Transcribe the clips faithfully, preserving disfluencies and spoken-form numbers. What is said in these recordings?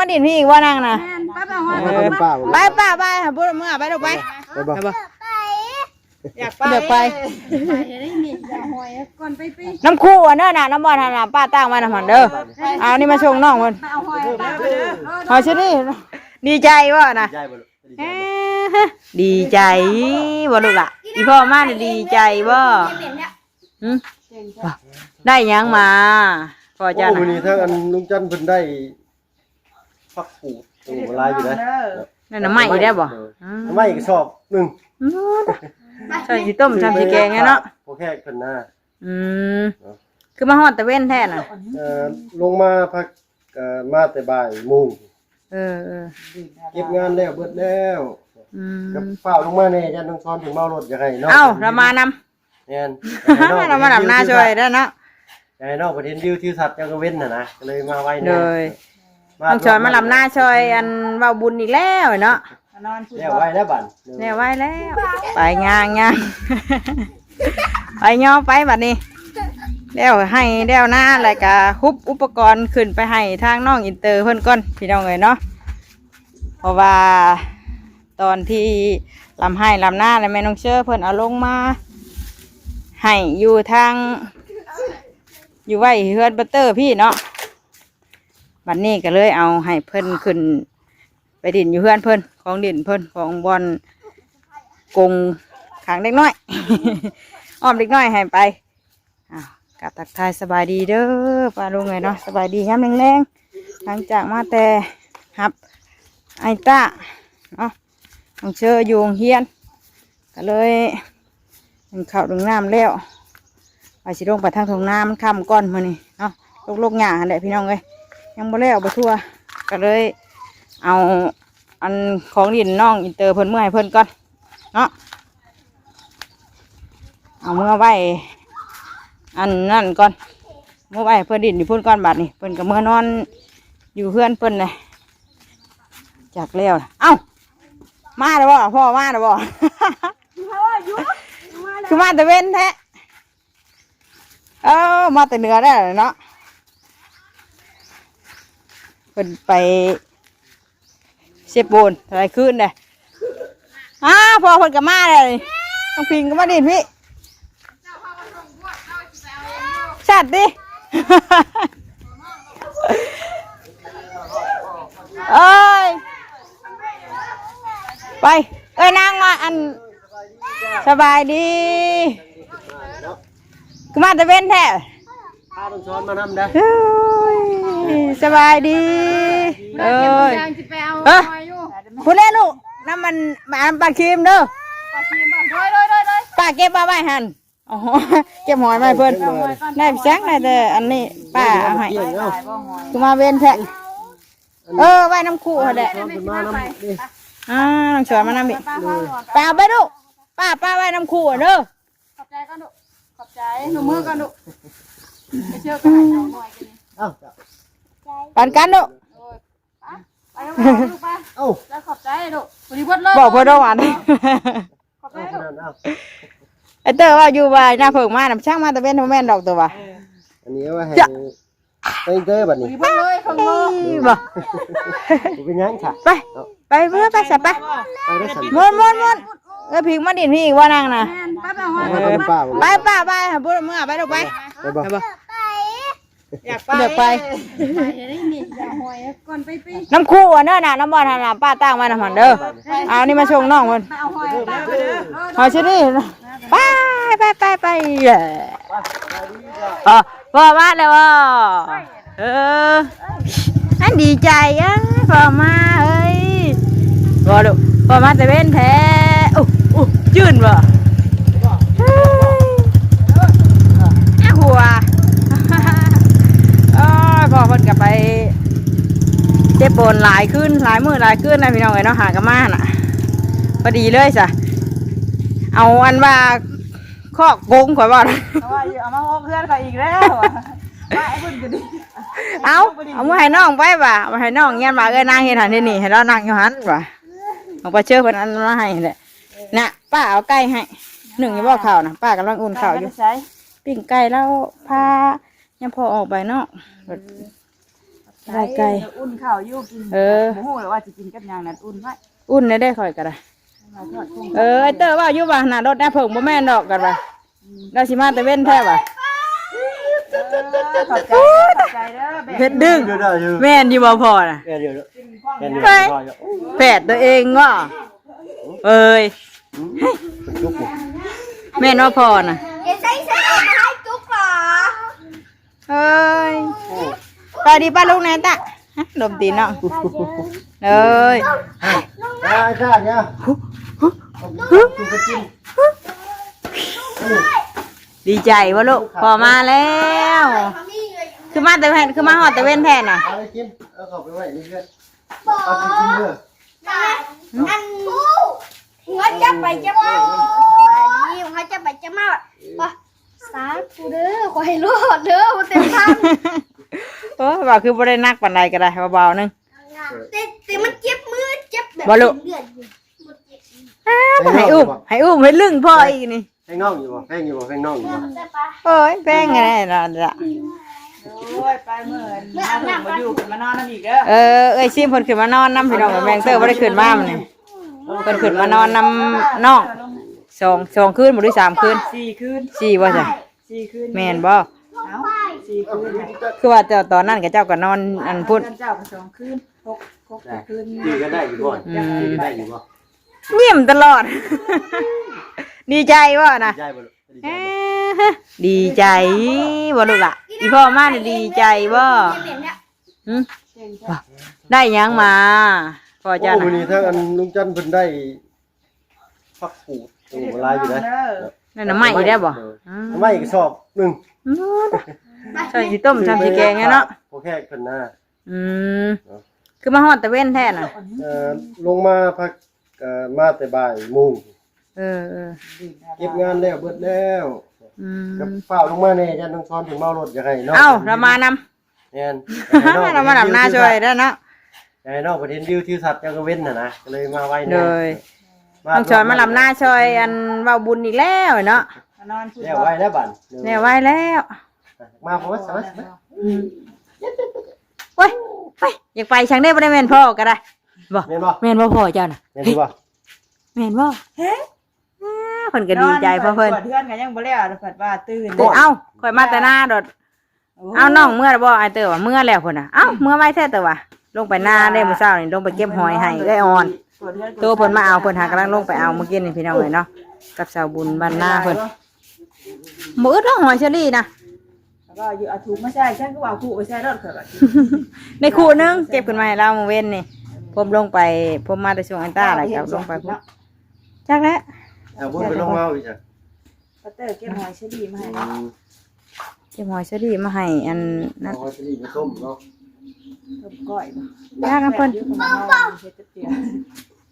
มาดินพี่อีกว่านั่งนะ แม่น ไปไปหอย ไปไปป่าบ่ ไปป่าไป หาบุญเมือไปลูกไป ไปบ่ ไปบ่ อยากไป อยากไป ไปได้นี่ อย่าหอยก่อนไปไป น้ำคู่อันนั้นน่ะ น้ำบ่อนหันน่ะ ป้าตั้งไว้น้ำหันเด้อ เอานี่มาส่งน้องเพิ่น ไปเอาหอย หอยชะนี ดีใจบ่นะ ดีใจบ่ลูก ดีใจ เอ้ บ่ลูก อดีใจบ่ลูกล่ะ อีพ่อมาน่ะดีใจบ่ หึ ได้หยังมา พ่อ โอ้ จ้า มื้อนี้ทางอันลุงจันทร์เพิ่นได้ผักกูด โอ้ หลายอยู่นะ นั่นน่ะไม้อีกแล้วบ่ เออ อืม ไม้อีกกระสอบหนึ่ง อืม ใส่สิต้ม ใส่สิแกงไงเนาะ พวกแขกเพิ่นนะ อืม เนาะ คือมาฮอดตะเวนแท้น่ะ เอ่อ ลงมาพัก เอ่อ มาแต่บ่ายโมง เออ เออ เก็บงานแล้วเบิดแล้ว อืม ก็ฟ้าวลงมาแน่ ย่านน้องซ้อนเพิ่นเมารถ อยากให้น้อง เอ้า เรามานำ แม่น เรามาดำนาช่วยได้เนาะ อยากให้น้องเพิ่นเห็นวิวทิวทัศน์ยามกลางเว็นน่ะนะ ก็เลยมาไวแน่ โดย มา น้องซ้อนมาดำนาช่วย อันเว้าบุญอีกแล้วเนาะ นอน แล้วไวแล้วบัด แล้วไวแล้ว ไปย่างย่าง ไปย่อไปบัดนี้ แล้วไฮ่แล้วนา แล้วก็ฮุบอุปกรณ์ขึ้นไปให้ทางน้องอินเตอร์เพิ่นก่อน พี่น้องเอ้ยเนาะ เพราะว่าตอนที่ลำไฮ่ลำนา แล้วแม่น้องเชอเพิ่นเอาลงมาให้อยู่ทาง อยู่ไว้เฮือนบัตเตอร์พี่เนาะ บัดนี้ก็เลยเอาให้เพิ่นขึ้น ไปดินอยู่เฮือนเพิ่น ของดินเพิ่น ของบ่อนกงขังเด็กน้อย อ้อมเด็กน้อยให้ไป อ้าว กะทักทายสบายดีเด้อป้าลุงเอ้ยเนาะ สบายดียามแลงๆ หลังจากมาแต่ฮับไอ้ต้าเนาะ น้องเชออยู่โรงเรียน ก็เลยนึ่งข้าวนึ่งน้ำแล้ว ว่าสิลงไปทางทุ่งนา มันค่ำก่อนมื้อนี้เนาะ ลกๆ หญ้าหั่นแหละพี่น้องเอ้ย ยังบ่แล้วบ่ทั่ว ก็เลยเอาอันของดินน้องอินเตอร์เพิ่นเมือให้เพิ่นก่อนเนาะ เอาเมือไว้อันนั่นก่อน เมือไว้ให้เพิ่นดินอยู่พุ้นก่อน บัดนี้เพิ่นก็เมือนอนอยู่เฮือนเพิ่นเลย จักแล้วล่ะ เอ้า มาแล้วบ่ พ่อมาแล้วบ่ คือมาแต่เว้นแท้ เออ มาแต่เหนือได้เนาะ เพิ่นไปเซโปนหลายคืนเลย อ้า พ่อเพิ่นก็มาเลย น้องพิงก็มาดินพี่ สัตว์ดิ เอ้ย ไป เอ้ย นางมา อัน สบายดี คือมาแต่เว้นแท้ พาน้องซ้อนมานำเด้อ เฮ้ย สบายดี เอ้ย เอ้ย พูดเลยลูก น้ำมัน น้ำปลาครีมเด้อ ปลาครีมบ่ โดย โดย โดย โดย ป้าเก็บมาไว้หั่น อ๋อ เก็บหอยมาให้เพิ่น เก็บหอย ได้ไปแซงได้แต่อันนี้ป้าเอาให้ เก็บเอา คือมาเว้นแท้ เออ ไว้น้ำคู่หั่นแหละ น้องซ้อนเพิ่นมานำนี่ อ่า น้องสวยมานำอีก ป้า ป้า ไปเอาไปลูก ป้า ป้าไว้น้ำคู่เด้อ ขอบใจก่อนลูก ขอบใจ หนูมือก่อนลูก ไปเชื่อกันหน่อยกันนี่ เอ้า ปันกันลูก โอ้ย ไป ไปลูก ไปลูก ไป เอ้า แล้วขอบใจลูก พอดีเบิดเลย บอกเพิ่นว่าหวาน ขอบใจลูก เอ้า ไอ้เตอร์ว่าอยู่ว่าหน้าเพิ่งมาน่ะ ช่างมาแต่เว้นบ่แม่นดอกตัวว่า เออ อันนี้เอาไว้ให้ จะ ไปเด้อบัดนี้ บ่เลยของโลก นี่บ่ บ่เป็นหยังค่ะ ไป เอา ไปเพื่อไปซะไป ไปได้สั่น ม่วนม่วนม่วน เออ พิงมาดินพี่อีกว่านั่งนะ แม่น ไปไปหอย ไปไปป่าบ่ ไปป่าไป หาบุญเมือไปลูกไป ไปบ่ ไปบ่ อยากไป อยากไป ไปได้นี่ อย่าหอยก่อนไปไป น้ำคู่อันนั้นน่ะ น้ำบ่อนหันน่ะ ป้าตั้งไว้น้ำหันเด้อ เอานี่มาส่งน้องเพิ่น ไปเอาหอยป้าไปเด้อ หอยชะนี ไปไปไปไป เออ พ่อมาแล้วบ่ เออ อันดีใจอ่ะ พ่อมาเอ้ย บ่ลูก พ่อมาแต่เว้นแท้ อุ๊ยอุ๊ยจื้นบ่ เฮ้ย แม่หัว โอ้ย พ่อเพิ่นก็ไปเจ็บปนหลายคืน หลายมื้อหลายคืนนะพี่น้องเอ้ยเนาะ หาก็มาน่ะ พอดีเลยซะ เอาอันว่า คอกกงข่อยว่านะ เอาว่าอยู่ เอามาฮอกเฮือนข่อยอีกแล้วอะ ว่าไอ้เพิ่นก็ดี เอา เอามาให้น้องไปว่ะ เอามาให้น้องเฮียนว่า เอ้ย นางเฮ็ดหันเฮ็ดนี่ ให้เรานั่งอยู่หันว่ะ เอาไปเชิญเพิ่นอันมาให้แหละ น่ะ ป้าเอาไก่ให้ นึ่งอยู่บ่ข้าวน่ะ ป้ากำลังอุ่นข้าวอยู่ ไก่มาแต่ไส ปิ้งไก่แล้วพา ยังพอออกไปเนาะ อืม ได้ไก่ อุ่นข้าวอยู่กิน เออ บ่ฮู้แล้วว่าสิกินกับหยังนั่น อุ่นไว้ อุ่นได้เด้ ข้อยก็ได้ เอาทอดทุ่ง เออ ไอ้เตอร์ว่าอยู่ว่าหน้ารถแน่เพิ่งบ่แม่นดอกกันว่า เราสิมาแต่เว้นแท้ว่ะ เออ ขอบใจ ขอบใจเด้อ เฮ็ดดึง เดี๋ยวๆอยู่ แม่นอยู่บ่พ่อน่ะ แม่นอยู่ แม่นอยู่ เฮ้ย พ่ออยู่ แฝดตัวเองว่ะ เอ้ย อืม เป็นจุกนี่ แม่นว่าพ่อน่ะ อย่าใส่ใส่เอามาให้จุกเหรอ เฮ้ย โอ้ สวัสดีป้าลุงแนนตะ ฮะ ดมตีนเนาะ เอ้ย ได้จ้าเนี่ย ดีใจวะลูก พ่อมาแล้ว คือมาแต่แพน คือมาฮอดแต่เว้นแพนน่ะ เอาไปกิน เอาเข้าไปไว้ในเฮือน บอก เอาไปกินเด้อ อันหัวจะไปจะมา หัวจะไปจะมา บอก สาธุเด้อ ขอให้รอดเด้อ บ่เต็มทาง โอ้ย ว่าคือบ่ได้หนักปานใดก็ได้ เบาๆหนึง แต่ แต่มันเจ็บมือ เจ็บแบบ บ่ลูก เลือดอยู่ อ้า ให้อุ้ม ให้อุ้ม ให้ลึงพ่ออีกนี่ แพงน้องอยู่บ่ แพงอยู่บ่ แพงน้องอยู่บ่ โอ้ย แพงไงเนาะ โอ้ย ไปมื้ออื่น มาเพิ่นบ่อยู่ ขึ้นมานอนนำอีกเด้อ เออ เอ้ยซิมเพิ่นขึ้นมานอนนำพี่น้อง แมงเตอร์บ่ได้ขึ้นมามื้อนี้ เพิ่นขึ้นมานอนนำน้อง สอง สองคืนบ่หรือสามคืน สี่คืน สี่บ่จ้ะ สี่คืน แม่นบ่ เอ้า สี่คืนน่ะ คือว่าเจ้าตอนนั้นกับเจ้าก็นอนอันพุ้น เจ้าก็สองคืน หก หกคืน ดีกันได้อยู่บ่ อืม ดีกันได้อยู่บ่ ยิ้มตลอด ดีใจบ่นะ ดีใจบ่ลูก ดีใจบ่ เอ้อ ดีใจบ่ลูกล่ะ อีพ่อมานี่ดีใจบ่ หึ ได้หยังมา พ่อเจ้า โอ้ น่ะ มื้อนี้ทางอันลุงจันทร์เพิ่นได้ผักกูด โอ้ หลายอยู่นะ ได้หน่อไม้อีกแล้วบ่ เออ อืม หน่อไม้อีกกระสอบหนึ่ง อืม ใส่สิต้ม ใส่สิแกงไงเนาะ พวกแขกเพิ่นนะ อืม เนาะ คือมาฮอดแต่เว้นแท้น่ะ เอ่อ ลงมาพัก เอ่อ มาแต่บ่ายโมง เออ เออ เก็บงานแล้วเบิดแล้ว อืม ก็ฟ้าวลงมาแน่ ย่านน้องช้อนเพิ่นเมารถ อยากให้น้อง เอ้า เรามานำ แม่น เรามาดำนาช่วยได้เนาะ อยากให้น้องเพิ่นเห็นวิวทิวทัศน์ยามกลางเว้นน่ะนะ ก็เลยมาไวแน่ โดย มา น้องช้อนมาดำนาช่วย อันเว้าบุญอีกแล้วเนาะ มานอนพุ้น แล้วไวแล้วบัด แล้วไวแล้ว มาพอสบาย อืม โอ้ย ไป อยากไปช่างได้บ่ได้แม่นพ่อก็ได้ บ่ แม่นบ่ แม่นบ่พ่อเจ้าน่ะ แม่นบ่ แม่นบ่ เฮ้ย อ้า เพิ่นก็ดีใจเพราะเพิ่น นอนเปิดเฮือนก็ยังบ่แล้ว เพิ่นว่าตื่น ตื่น เอ้า ข่อยมาแต่นาโดด โอ้ เอ้า น้องเมื่อแล้วบ่ ไอ้เต๋อว่าเมื่อแล้วเพิ่นน่ะ เอ้า เมื่อไวแท้เต๋อว่า ลงไปนาเด้มื้อเช้านี่ ลงไปเก็บหอยให้เอื้อยอ่อน เปิดเฮือน โตเพิ่นมาเอา เพิ่นหากำลังลงไปเอาเมื่อกี้นี่พี่น้องเอ้ยเนาะ กับสาวบุญบ้านนาเพิ่น บ่อึดดอกหอยเชอรี่นะ แล้วก็อยู่เอาถุงมาใส่ ฉันก็เอาคู่ไปใส่รถเถอะ ในคู่หนึ่งเก็บขึ้นมาให้เราเมื่อเว้นนี่ ผมลงไป ผมมาแต่ช่วงอันต้าอะไรก็ลงไปพุ้น จักแล้ว เอาบุญไปลงมาอีกจ้ะ ป้าเตอร์เก็บหอยเชอรี่มาให้ อืม เก็บหอยเชอรี่มาให้อันนั้น เอาหอยเชอรี่ไปต้มเนาะ ต้มก้อยบ่ ย่างกันเพิ่น เฮ็ดจักเทื่อ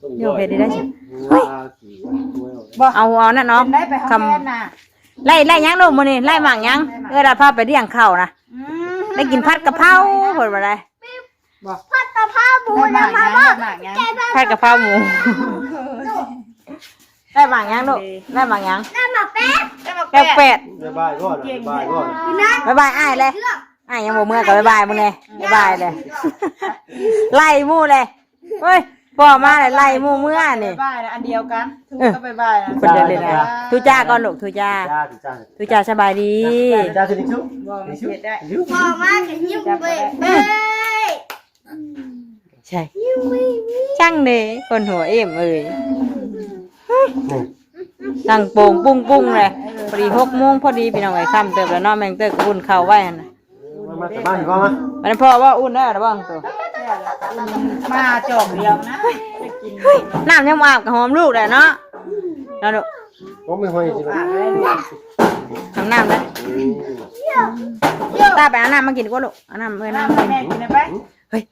ต้ม โย ก้อย เฮ็ดได้สิ ว้า เฮ้ย ขี้ บ่ เอา เอานั่นเนาะ เป็นได้ไปห้อง คำ แม่น่ะ ไล่ ไล่หยังลูกมื้อนี้ ไล่หมากหยัง ไล่หมาก เออ เราพาไปเลี้ยงข้าวนะ อืม ได้กินผัดกะเพรา เพิ่นว่าได้ บ่ ผัดกะเพราหมู ได้หมากหยัง นะ ได้หมากหยัง ผัดกะเพราหมู ได้หมากหยังลูก ได้หมากหยัง ได้หมากแป๊ด ได้หมากแป๊ด บ๊ายบายก่อน บ๊ายบายก่อน บ๊ายบายอ้ายเลย อ้ายยังบ่เมือก็บ๊ายบายมึงแน่ บ๊ายบายเลย ไล่หมู่เลย เฮ้ย พ่อมาแล้วไล่หมู่เมือนี่ บ๊ายบายนะ อันเดียวกัน เออ ก็บ๊ายบายนะ คนเดียวเลยนะ จ้า ทุจ้าก่อนลูก ทุจ้า จ้า ทุจ้า ทุจ้าสบายดี จ้า ทุจ้า ทุจ้า บ่ มันเฮ็ดได้ ทุจ้า พ่อมาก็ยิ้มเบ้ยเบ้ย ใช่ ยิ้มเบ้ยเบ้ย ช่างเด้ คนหัวเอ็มเอ้ย นี่ ตั้งโป่งปุ้งปุ้งเลย พอดีหกโมงพอดี พี่น้องเอ้ย ค่ำเติบแล้วเนาะ แมงเติบก็อุ่นข้าวไว้หั่นน่ะ มา มา มา มา มา วันนี้พ่อว่าอุ่นได้หรือเปล่าตัว มาจอกเดียวนะ จะกิน น้ำยังบ่อาบก็หอมลูกแล้วเนาะ แล้วลูก ผมไม่ห้อยสิลูก อาบได้เลย ทำน้ำได้ อืม ตาไปเอาน้ำมากินดีกว่าลูก เอาน้ำ เอ้ย น้ำ แม่กินได้ไป เฮ้ย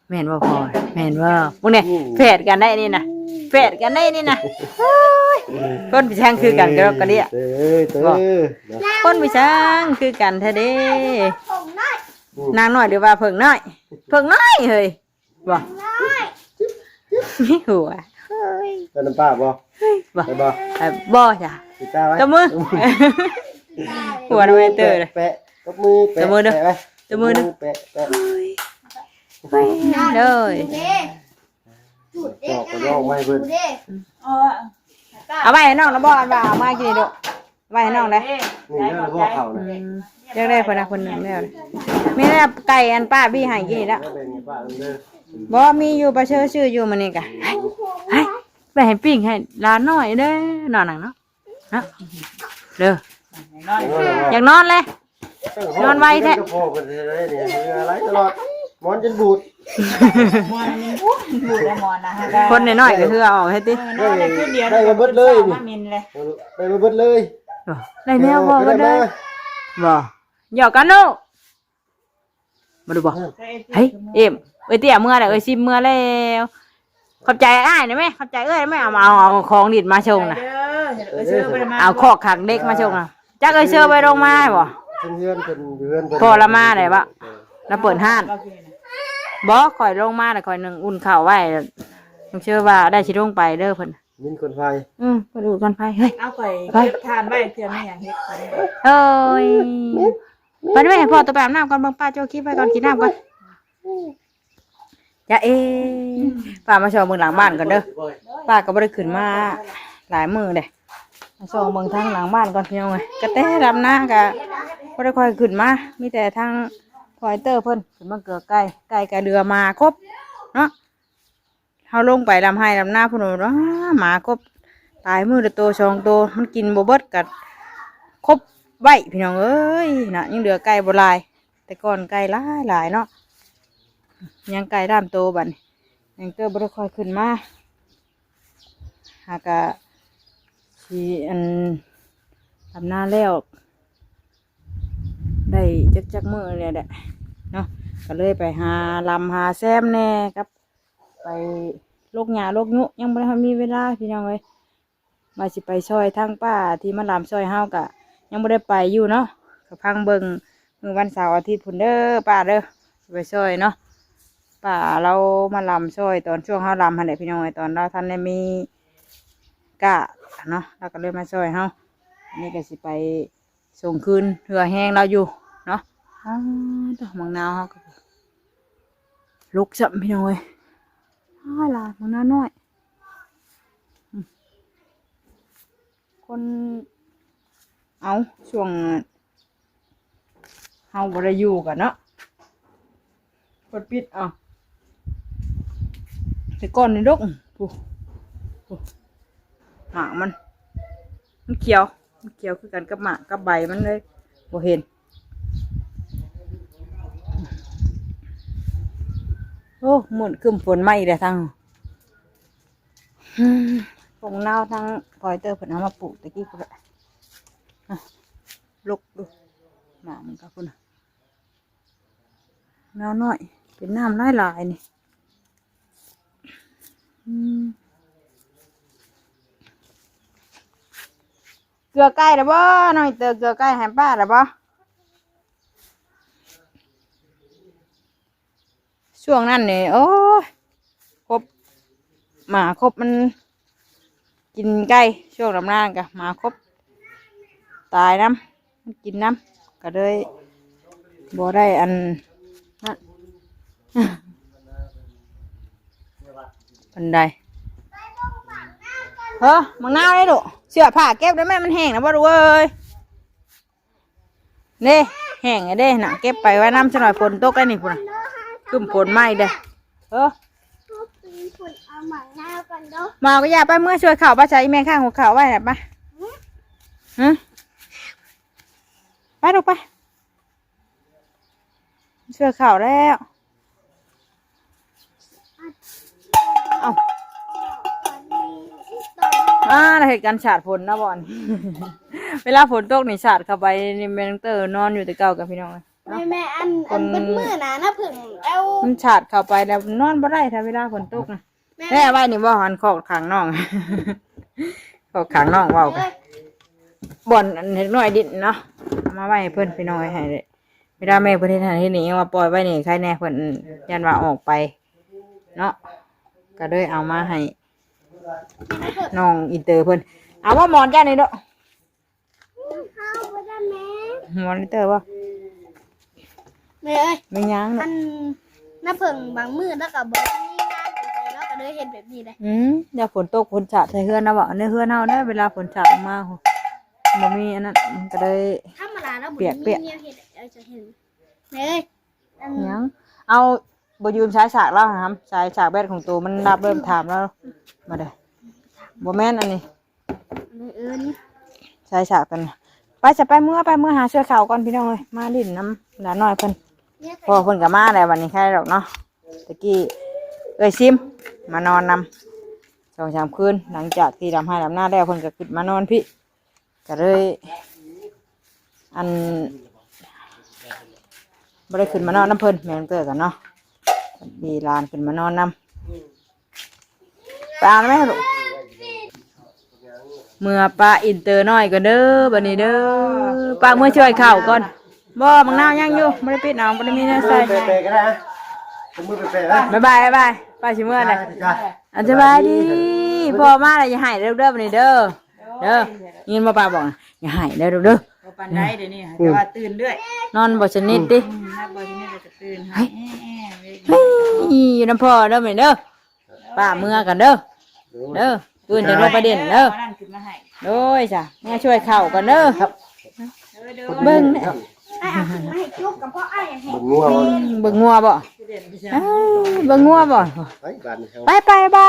แม่นบ่พ่อ แม่นบ่ พวกเนี่ย อืม แฝดกันได้นี่นะ แฝดกันได้นี่นะ โอ้ย คนไปช่างคือกันก็กระเดีย เอ้ย เอ้ย บ่ คนไปช่างคือกันแท้เด้ อืม นางน้อยหรือว่าเพิ่งน้อย เพิ่งน้อยเฮ้ย บ่ น้อย มีหัว เฮ้ย เป็นน้ำป้าบ่ เฮ้ย บ่ ไปบ่ เอ้ย บ่จ้ะ สิจ้าไว้ ตบมือ หัวทำไมเตอร์เลย แปะ ตบมือแปะ ตบมือเด้อ แปะไว้ ตบมือเด้อ แปะ แปะ เฮ้ย ไปเลย ตอกกระดองไม้เพิ่น เอาไว้ให้น้องนะบ่ อันว่าเอามากินนี่ลูก ไว้ให้น้องได้ นี่แล้วบ่เข้านะ อยากได้เพิ่นนะ เพิ่นหนึ่งแล้ว มีแล้วไก่อันป้าบี้ให้กินนี่แล้ว แล้วแบ่งให้ป้าเพิ่นเด้อ บ่ มีอยู่ ป้าเชิญซื้ออยู่มื้อนี้กะ ให้ ไปให้ปิ้งให้หลานน้อยเด้อ นอนหนังเนาะ ฮะ เด้อ อยากนอนเลย นอนไวแท้ พ่อเพิ่นสิได้เนี่ย เหงื่อไหลตลอด หมอนจนบูด หมอนมันบูดแล้วหมอนนะฮะ คนน้อยๆก็เหงื่อออกให้ติ เออนอนได้คืนเดียว ได้มาเบิดเลย มามินเลย ได้มาเบิดเลย ได้แนวพอเบิดเลย บ่ หยอกกันลูก มาดูบ่ เฮ้ย เอ็ม เอ้ยเตี้ยเมื่อแล้ว เอ้ยซิมเมื่อแล้ว ขอบใจอ้ายนะแม่ ขอบใจเอ้ยแม่ เอามา เอา เอาของดิดมาส่งนะ เออเออเชิญไปมา เอาคอกขังเด็กมาส่งนะ จักเอ้ยเชิญไปโรงมาบ่ เพิ่นเฮือนเพิ่นอยู่เฮือนเพิ่น พ่อละมาได้บ่ เออ แล้วเปิดห้าน บ่ ข่อยลงมาแล้วข่อยนึ่งอุ่นข้าวไว้ ต้องเชื่อว่าได้สิลงไปเด้อเพิ่น มินคนไฟ อืม เพิ่นอุ่นก่อนไฟ เฮ้ย เอาไป ไป เก็บทานไว้เพื่อไม่อย่างเฮ็ด เอ้ย ไปด้วย ให้พ่อตัวไปอาบน้ำก่อน เบิ่งป้าโจ้คลิปไว้ก่อน กินน้ำก่อน จ้าเอ ป้ามาชมเบิ่งหลังบ้านก่อนเด้อ ป้าก็บ่ได้ขึ้นมาหลายมื้อเด้ มาชมเบิ่งทางหลังบ้านก่อนพี่น้องเอ้ย ก็แต่ดำนาก็บ่ได้ค่อยขึ้นมา มีแต่ทางพลอยเตอร์เพิ่นขึ้นมาเกลือไก่ ไก่ก็เหลือหมาครบเนาะ เฮาลงไปดำไร่ดำนาพุ่น อ้า หมาครบ ตายมื้อละโตสองโต มันกินบ่เบิดก็ครบไว้พี่น้องเอ้ยนะ ยังเหลือไก่บ่หลาย แต่ก่อนไก่หลายหลายเนาะ ยังไก่สามโตบัดนี้ ยังเตอร์บ่ได้ค่อยขึ้นมา หากะสิอันดำนาแล้ว ได้จักจักมื้อเนี่ยแหละเนาะ ก็เลยไปหาลำหาแซมแหน่กับ ไปโลกหญ้าโลกยุ ยังบ่ได้มีเวลาพี่น้องเอ้ย ว่าสิไปซอยทางป้าที่มาลำซอยเฮากะ ยังบ่ได้ไปอยู่เนาะ ก็พังเบิ่งมื้อวันเสาร์อาทิตย์พุ่นเด้อป้าเด้อ สิไปซอยเนาะ ป้าเรามาลำซอยตอนช่วงเฮาลำหั่นแหละพี่น้องเอ้ย ตอนเราทันได้มีกะเนาะ เราก็เลยมาซอยเฮา อันนี้ก็สิไปส่งคืนเฮือแฮงเราอยู่เนาะ อ้า ดอกหมากนาวเฮาก็ลกซ้ำพี่น้องเอ้ย อ้า หลายหมากนาวน้อย อืม คน เอา ช่วงเฮาบ่ได้อยู่กันเนาะ เพิ่นปิดเอา แต่ก่อนนี่ดก ผู้ ผู้ หมากมัน มันเขียว มันเขียวคือกันกับหมากกับใบมันเลย บ่เห็น โอ้ มื้อครึ้มฝนมาอีกแล้วทาง อืม ผงนาวทางพลอยเตอร์เพิ่นเอามาปลูกตะกี้พุ่นละ อ่ะ ลกดู หมากมันก็พุ่นน่ะ นาวน้อย เป็นน้ำหลายๆนี่ อืม เกลือไก่แล้วบ่ น้องอีเตอร์ เกลือไก่ให้ป้าแล้วบ่ ช่วงนั้นนี่ โอ้ย ครบ หมาครบมันกินไก่ ช่วงดำนากะหมาครบ ตายน้ำ มันกินน้ำ ก็เลยบ่ได้อันนั้น ปานใด เฮ้อ หมากนาวได้ลูก เสื้อผ้าเก็บได้แม่ มันแห้งนะบ่ลูกเอ้ย เด้ แห้งแล้วเด้น่ะ เก็บไปไว้นำซะหน่อย ฝนตกแล้วนี่พุ่นน่ะ ครึ้มฝนมาอีกเด้อ เออ เอาหมากนาวก่อนเด้อ หมากก็อย่าไป เมื่อช่วยข้าว ไปใส่แม่ข้างหัวข้าวไว้น่ะ ไป หึ ไปลูกไป ช่วยข้าวแล้ว เอ้า อ่า เฮ็ดกันสาดฝนนะบ่อน เวลาฝนตกนี่สาดเข้าไปนี่ แม่น้องเตอร์นอนอยู่แต่เก่ากับพี่น้องเลย แม่ แม่ อัน อัน คน เบิดมื้อนะ น้าผึ้งเอา มันสาดเข้าไปแล้วนอนบ่ได้ ถ้าเวลาฝนตกนะ แม่ แม่ไว้นี่บ่ หันคอกขังน้อง คอกขังน้องเว้ากัน เอ้ย บ่อนอันเล็กน้อยดินเนาะ เอามาไว้ให้เพิ่นพี่น้อง ให้ เวลาแม่เพิ่นเฮ็ดหั้นเฮ็ดนี่ ยังว่าปล่อยไว้นี่ ใครแน่เพิ่น อืม ย่านว่าออกไปเนาะ ก็เลยเอามาให้น้องอินเตอร์เพิ่น เอาว่าหมอนจ้านี่เด้อ ข้าวบ่ได้แม่ หมอนอินเตอร์บ่ แม่เอ้ย ไม่ยั้ง อัน น้าเพิ่งบางมื้อแล้วก็บ่มีงานไปไส เราก็เลยเฮ็ดแบบนี้แหละ อืม อย่าฝนตกฝนสาดใส่เฮือนนะบ่ ในเฮือนเฮาเด้อ เวลาฝนสาดออกมา โห บ่มีอันนั้น มันก็เลย ธรรมดาแล้วบ่ เปียก มี เปียก แนวเฮ็ด เออ จะเห็น เฮ้ย อัน หยัง เอา บ่ยืมสายสากเราหาม สายสากแบตของโตมันดับ เริ่มถามแล้ว มาเด้อ บ่แม่นอันนี้ เออ นี่ สายสากตัวนี้ ไป จะไปเมือ ไปเมือหาช่วยเขาก่อนพี่น้องเอ้ย มาดินน้ำหลานน้อยเพิ่น พ่อเพิ่นก็มาแล้ววันนี้ ใครดอกเนาะ ตะกี้เอ้ยซิม มานอนนำ สองสามคืน หลังจากที่ดำไร่ดำนาแล้ว เพิ่นก็ขึ้นมานอนพี่ ก็เลย อัน บ่ได้ขึ้นมานอนนำเพิ่น แม่น้องเตอร์กันเนาะ มีหลานขึ้นมานอนนำ ไปเอาไหมลูก เมือป้าอินเตอร์น้อยก่อนเด้อ บัดนี้เด้อ ป้าเมือช่วยเขาก่อน บ่ บักนาวยังอยู่ บ่ได้ปิดเอา บ่ได้มีแนวใส่ แปะๆก็ได้นะ เอามือแปะๆนะ บ๊ายบาย บ๊ายบาย ป้าสิเมือเลย จ้า อ่ะ สบายดี พ่อมาแล้วอย่าให้เด้อ เด้อ บัดนี้เด้อ เด้อ ยินบ่ป้าบอกนะ อย่าให้เด้อ เด้อ บ่ปานใดเดี๋ยวนี้ แต่ว่าตื่นเรื่อย นอนบ่สนิทติ อืม นับบ่สนิทแล้วก็ตื่น เฮ้ย เฮ้ย อยู่นำพ่อเด้อ บัดนี้เด้อ ป้าเมือกันเด้อ เด้อ ตื่นจะลงไปเด่นเด้อ เอานั่นขึ้นมาให้ โดยจ้ะ มาช่วยเขากันเด้อ ครับ เออ โดย เบิ่ง ไอ้เอาขึ้นมาให้จุ๊บกับพ่อไอ้ให้ เบิ่งงัวบ่ อืม เบิ่งงัวบ่ เอ้ย เบิ่งงัวบ่ ไปบ้านเขา ไปไป บา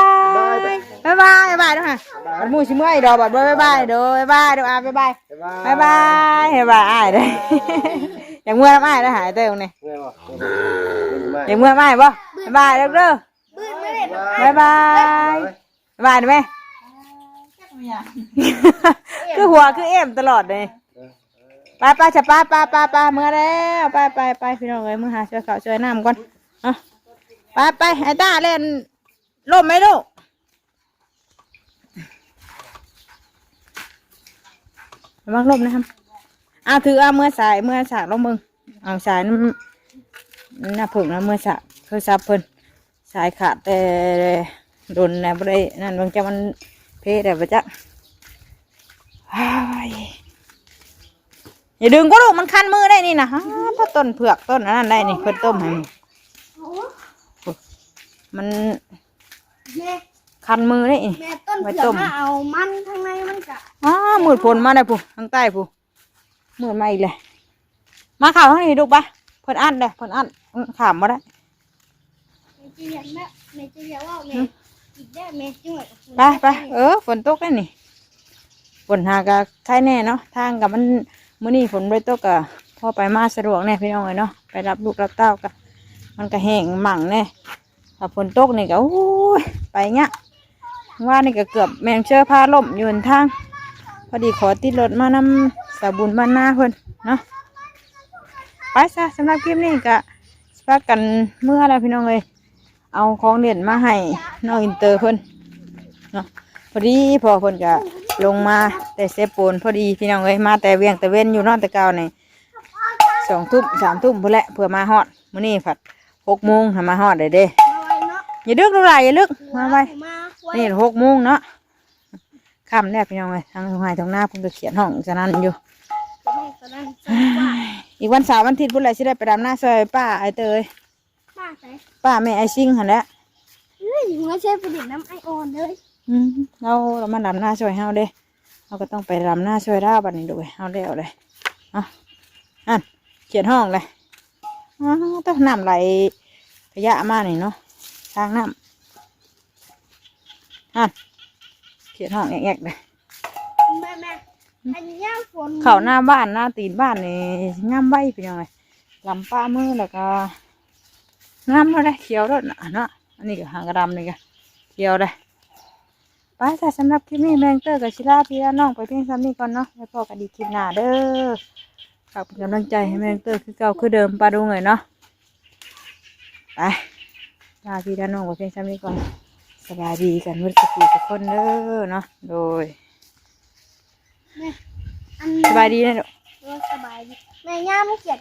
ย บาย บาย บาย บาย บาย เด้อค่ะ บาย หมู่สิเมืออีกดอก บาย บาย บาย เด้อ บาย บาย เด้อ อ่ะ บาย บาย บาย บาย บาย บาย บาย อ้ายเด้อ อยากเมือนำอ้ายเด้อ หายเต้านี่ เมื่อยบ่ อยากเมือนำอ้ายบ่ บาย บาย เด้อ บาย บาย บาย บาย บาย คือหัวคือเอ็มตลอดเลย ไปไปจะไปไปไปไปเมือแล้ว ไปไปไปพี่น้องเอ้ย เมือหาช่วยเขาช่วยน้ำก่อน เอา ไปไป ไอ้ต้าเล่นล่มไหมลูก ระวังล่มนะครับ เอาถือเอาเมือสาย เมือสากลงเบิ่ง เอาสายน้ำ น้าเพิ่งนะ เมือสาก โทรศัพท์เพิ่น สายขาดแต่โดนแล้ว บ่ได้นั่น เบิ่งจะมันเพลได้บ่จ๊ะ อ้าย อย่าดึงกูลูก มันคันมือได้นี่นะ ฮะ ต้นเผือก ต้นอันนั้นได้นี่ เพิ่นต้มให้นี่ มัน แม่ คันมือได้นี่ แม่ต้นเผือก ไว้ต้ม มาเอามันข้างในมันกะ อ้า มืดฝนมาได้ผู้ ทางใต้ผู้ มืดมาอีกเลย มาเข้าทางนี้ลูกปะ เพิ่นอั้นเลย เพิ่นอั้น อื้อ ข้ามบ่ได้ แม่จะอยากแม่ แม่จะอยากว่าแม่ หึ อีกได้แม่จะอยาก ไปไป เออ ฝนตกได้นี่ ฝนหากะไคแน่เนาะ ทางกะมัน มื้อนี้ฝนบ่ได้ตกกะ พอไปมาสะดวกแน่พี่น้องเอ้ยเนาะ ไปรับลูกรับเต้ากะ มันกะแห้งมั่งแน่ ถ้าฝนตกนี่กะ โอ้ย ไปยาก ว่านี่กะเกือบแม่น้องเชอพาล่มอยู่หนทาง พอดีขอติดรถมานำสาวบุญบ้านนาเพิ่นเนาะ ไปซะ สำหรับคลิปนี้กะสิพากันเมือแล้วพี่น้องเอ้ย เอาของเล่นมาให้น้องอินเตอร์เพิ่นเนาะ พอดีพ่อเพิ่นกะลงมาแต่เซโปน พอดีพี่น้องเอ้ย มาแต่เวียงตะเวนอยู่เนาะ แต่เก่านี่ สองทุ่ม สามทุ่มพู้นแหละ เพื่อมาฮอด มื้อนี้ผัด หกโมง หามาฮอดได้เด้ มาไวเนาะ อย่าดึกลูกหลาน อย่าดึก มาไว มาไว นี่ หกโมงเนาะ ค่ำแล้วพี่น้องเอ้ย ทางไร่ทางนาเพิ่นก็เขียนห้องสนั่นอยู่ ห้องสนั่น อีกวันเสาร์วันอาทิตย์พู้นแหละ สิได้ไปดำนาซอยป้าไอ้เตย ป้าไส ป้าแม่ไอ้ซิงหั่นแหละ เอ้ย หัวใช้ประดิษฐ์น้ำไอออนเลย อืม เรา เรามาดำนาซอยเฮาเด้ เฮาก็ต้องไปดำนาซอยลาวบัดนี้โดย เฮาแล้วเลย เอ้า อัน เขียนห้องเลย อ้าว ต้องน้ำไหลขยะมานี่เนาะ ทางน้ำ อัน เขียนห้องแอกๆเลย แม่ แม่ อันนี้ยามฝน เข้าหน้าบ้านหน้าตีนบ้านนี่งามไวพี่น้องเอ้ย ลำป้ามือแล้วก็ งามแล้วเด้ เขียวแล้วน่ะเนาะ อันนี้ก็หางกระดำนี่ก็เขียวเลย ไปจ้ะ สำหรับคลิปนี้แม่น้องเตอร์กับสิลาพี่ลาน้องไปเพียงส่ำนี้ก่อนเนาะ ไว้พ้อกันอีกคลิปหน้าเด้อ ฝากเป็นกำลังใจให้แม่น้องเตอร์คือเก่าคือเดิม ป้าดุงเอ้ยเนาะ ไป ลาพี่ลาน้องไปเพียงส่ำนี้ก่อน สบายดีกันหมดทุกผู้ทุกคนเด้อเนาะ โดย แม่ อัน สบายดีนะลูก เออ สบายดี แม่ย่าไม่เขียน